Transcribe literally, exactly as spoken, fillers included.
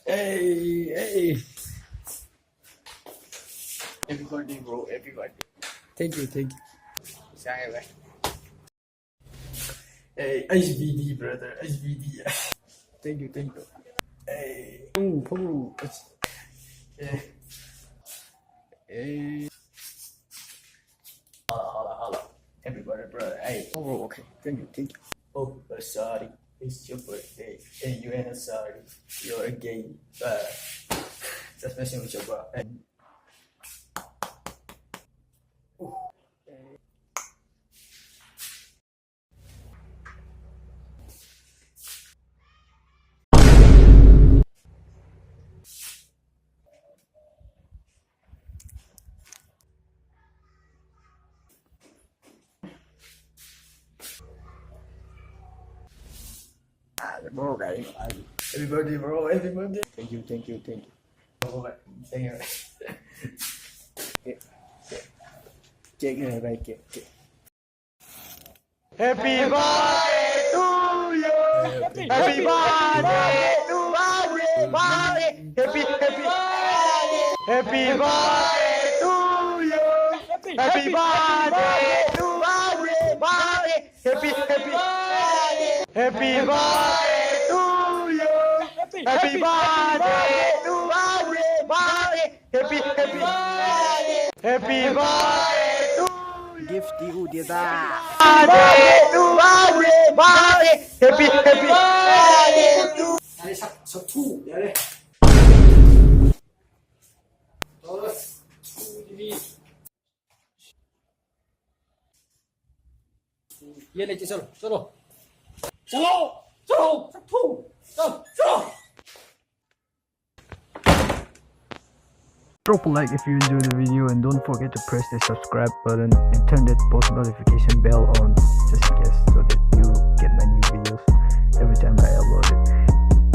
Hey, hey. Happy birthday, bro. Happy birthday. Thank you, thank you. Sorry, man. Hey, H B D, brother. H B D. Thank you, thank you. Hey. Oh, bro. Hey. Hey. Holla, holla, holla. Everybody, bro. Hey. Oh, bro, okay. Thank you, thank you. Oh, uh, sorry. It's your birthday. And you ain't sorry. You're a gay. Uh, just messing with your bro. Hey. Ooh. Ah, bro, guys. Everybody, bro, everybody. Thank you, thank you, thank you. Oh, thank you. Cake, cake. Cake, yeah, right, cake, cake. Happy birthday to you. Happy birthday to you. Happy, happy. Happy birthday to you. Happy birthday to you. Happy, happy. Happy birthday to you. Happy birthday to you. Happy, happy. Happy birthday to you. Gift ꯎꯗꯦꯗ. Birthday to you. Happy, happy. ꯌꯥꯔꯦ, ꯁꯛ, ꯁꯛꯊꯨ, ꯌꯥꯔꯦ꯫ ꯇꯧꯔꯣꯏ꯫ ꯌꯦꯟ ꯂꯩꯇꯦ, ꯆꯠꯂꯣ, ꯆꯠꯂꯣ꯫ ꯆꯠꯂꯣ, ꯆꯠꯂꯣ, ꯆꯠꯊꯣꯛꯎ꯫ ꯆꯠꯂꯣ, ꯆꯠꯂꯣ꯫ Drop a like if you enjoyed the video and don't forget to press the subscribe button and turn that post notification bell on just in case so that you